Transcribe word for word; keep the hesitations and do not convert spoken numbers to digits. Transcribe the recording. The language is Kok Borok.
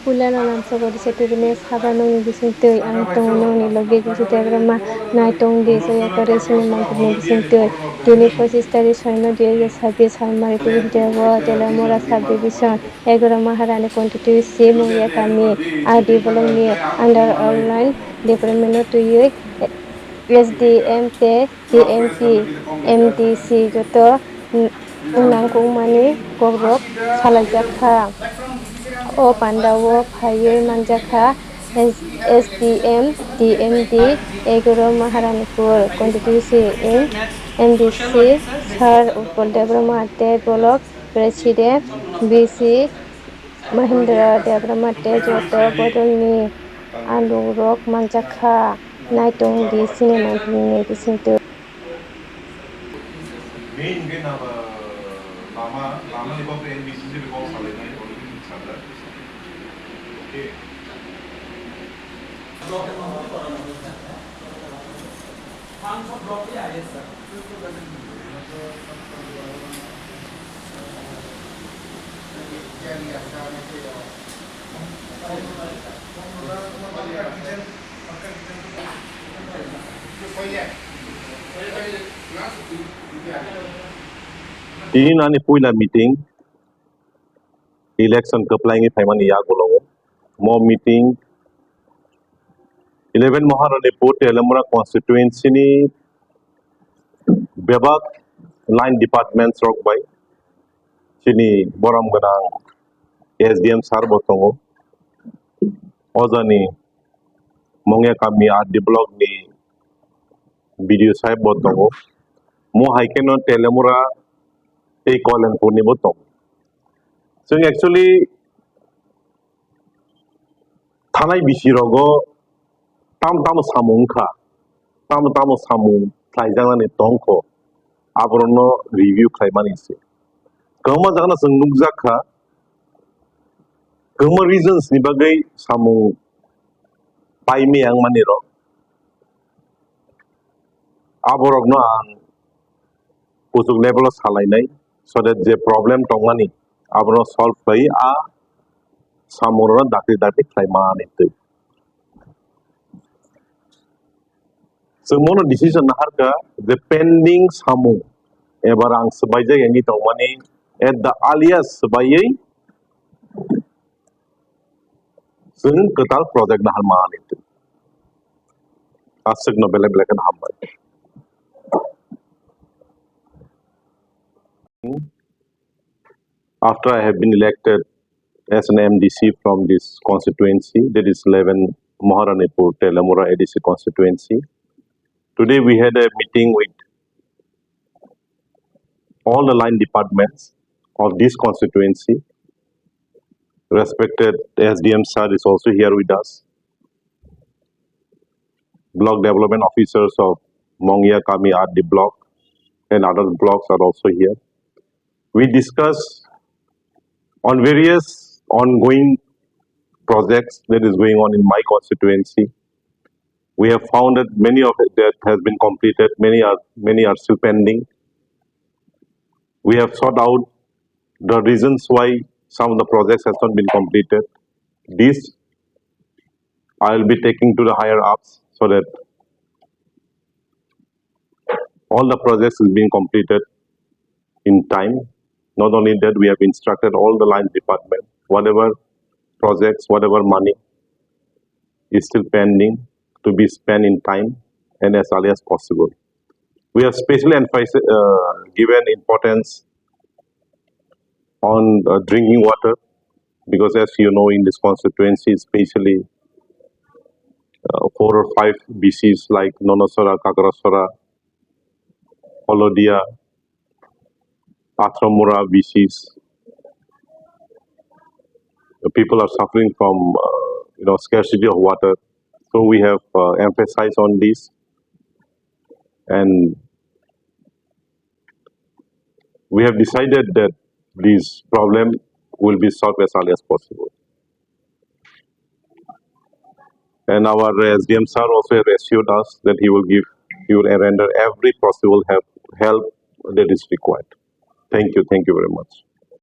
Puila no lamsogo risa twi rwmani sabo nokni bisingtwi. Ang tongo nokni logi Jisu Debbarma, nai tong di, joya kwrwi sini mangkhorni bisingtwi. Tini pochistarikh soino dui hajar sabbish salmari twi video o Telamura subdivision, Egoro Maharani constituency, Mungya kami, R D block ni under all line department no twiwi S D M tei T M P, M D C joto nangkukmani kokrok salaijak kha. O pandao phaiwi manjak kha S D M, T M D, Egoro Maharanipur constituency in M D C Sir Utpal Debbarma tei Block President B C Mahendra Debbarma tei joto bodolni alurok manjak kha. Naitong di sini nangkukni bisingtwi. Main hwnkhe na, lama, lama ni bagwi N B C C ni kok salainai already sajak. Okay. Tini nani puila meeting, election kwplaini phaimani yagulo. Mo meeting eleven Maharanipur Telamura constituency ni bebak line departments rok bai chini borom gwnang S D M sir bo tongo. Ojani Mongya kami R D block ni B D O sahib bo tongo. Mo hai kheno Telamura tei Koilanpur ni bo tongo. Chwng actually thanai bisi rogo tamo tamo samung wngkha, tamo tamo samung khlaijaknani tongkho, aborokno review khlaimani se. Kwbangma jagano chwng nukjak kha, kwbangma reasons ni bagwi samung paimaya wngmani rok, aborokno ang kuchuk level o salainai, so that je problem tongmani abono solve khlai a samungrokno dakti dakti khlai manani twi. Chwng bono decision naharkha je pending samung eba rang swbaijak wngwi tongmani at the earliest swbaiwi chwng kwtal project nahar manani twi. Aswkno belai belai kheno hambai. After I have been elected as an M D C from this constituency, that is eleven Maharanipur Telamura A D C constituency, today we had a meeting with all the line departments of this constituency. Respected S D M sir is also here with us. Block development officers of Mongya Kami R D block and other blocks are also here. We discuss on various ongoing projects that is going on in my constituency. We have found that many of it that has been completed, many are, many are still pending. We have sought out the reasons why some of the projects has not been completed. This I will be taking to the higher ups so that all the projects is being completed in time. Not only that, we have instructed all the line department, whatever projects, whatever money is still pending to be spent in time and as early as possible. We have specially emphasized, uh, given importance on, uh, drinking water, because as you know, in this constituency, especially, uh, four or five B Cs like Nonosora, Kakrasora, Holodia, Atramura B Cs, the people are suffering from, uh, you know, scarcity of water. So we have, uh, emphasized on this, and we have decided that this problem will be solved as early as possible. And our S D M sir also has assured us that he will give, he will render every possible help, help that is required. Thank you, thank you very much.